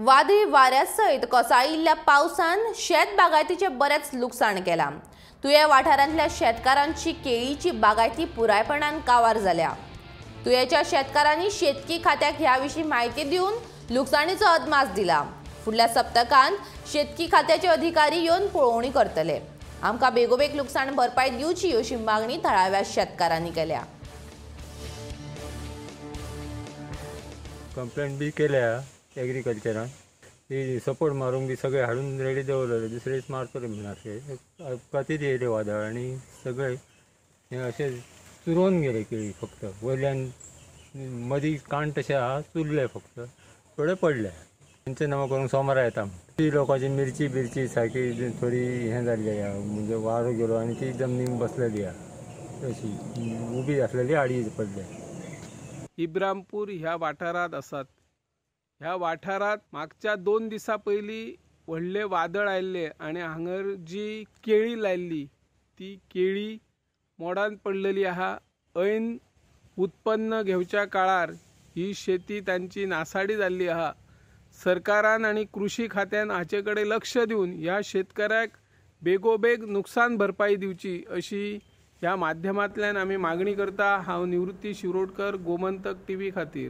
वादळी वाऱ्या सयत कोसळिल्ल्या पावसान शेत बागायतीचें बरेंच लुकसाण केलां. तुयें वाठारांतल्या शेतकारांची केळीची बागायती पुरायपणान कावार जाल्या. तुयेंच्या शेतकारांनी शेतकी खात्याक ह्या विशीं म्हायती दिवन लुकसाणीचो अदमास दिला. फुडल्या सप्तकांत शेतकी खात्याचे अधिकारी येवन पळोवणी करतले. आमकां बेगोबेग लुकसाण भरपाय दिवची अशी मागणी थळाव्या शेतकारांनी केल्या. कंप्लेंट बी केल्या एग्रीकल्चरान, ती सपोर्ट मारूंक बी सगळे हाडून रेडी दवरलेले, दुसरे दीस मारतले म्हणून अपघातीत येयले वादळ आनी सगळे हे अशें चुरोवन गेले केळी. फक्त वयल्यान मदीं काण तशें आहा चुरले, फक्त थोडे पडले. पंचनामा करूंक सोमारा येता. ती लोकांची मिरची बिरची सारकी थोडी हें जाल्ली आहा, म्हणजे वारो गेलो आनी ती जमनीक बसलेली आहा, अशी उबी आसलेली आडी पडल्या. इब्रामपूर ह्या वाठारांत आसात. ह्या वाठारांत मागच्या 2 दिसां पयलीं व्हडलें वादळ आयिल्लें आनी हांगर जी केळी लायिल्ली ती केळी मोडान पडलेली आहा. ऐन उत्पन्न घेवच्या काळार ही शेती तांची नासाडी जाल्ली आहा. सरकारान आनी कृषी खात्यान हाचे कडेन लक्ष दिवन ह्या शेतकऱ्याक बेगोबेग नुकसान भरपाई दिवची अशी ह्या माध्यमांतल्यान आमी मागणी करता. हांव निवृत्ती शिरोडकर, गोमंतक टीव्ही खातीर.